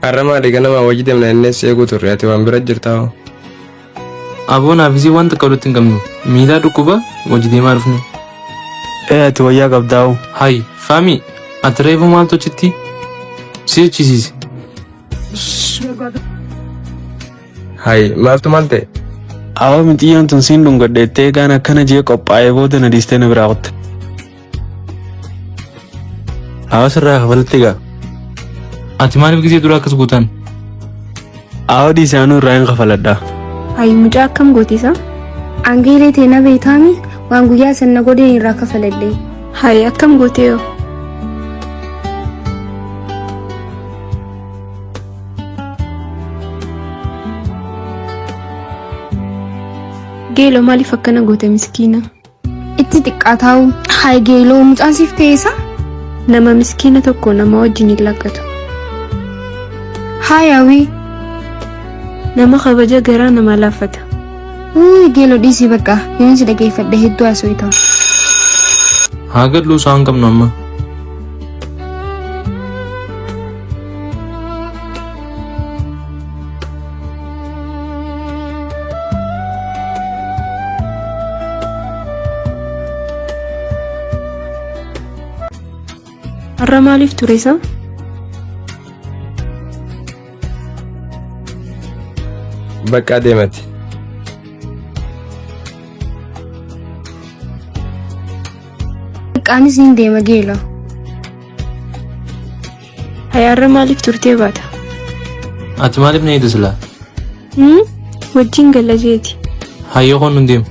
Har'a maali ganama wajji deemna jennee si eeguu turre ati waan bira jirtaa hoo? Aboo naaf isii waan takka walitti hin qabnu. Miilaa dhukkuba wajji deemaa dhufne. Ee ati wayyaa qabdaa'u. Hay Faami ati reefu maaltu achitti si jechisiise? Hay maaltu maal ta'e? Awwa mixiyyoon tun siin dhungadhe jettee egaan akkana jee qophaa'ee booda na dhiistee na biraa kutte. Hawa sirraa kafalatti gaa. Ati maaliif gisee dura akkas gootan? Hawa dhiise anuu irraa hin kafaladha. Hayi mucaa akkam goote isaa? Angeelee tee na beeytaami waan guyyaa san na godheen irraa kafaladhe. Hayi akkam gootee hoo? Geelo maaliif akkana goote miskiina? Itti xiqqaataa'u. Hayi Geeloo mucaan siif ta'e isaa? Nama miskiina tokko nama wajjin hin lakkatu. Hayi Hawii. Nama kabaja garaa nama laaffata. Wuuy Geeloo dhiisii bakka yoon si dhageeffadhe hedduu haasofta. Haa gallu isaan qabnu amma. Har'a maaliif ture isaa? Bakka deemati. Xiqqaanis niin deema Geeloo. Hayi har'a maaliif turtee baata? Ati maaliif na eegde silaa? Hmm? Wajjin galla jeeti. Hayyoo koon nun deemu.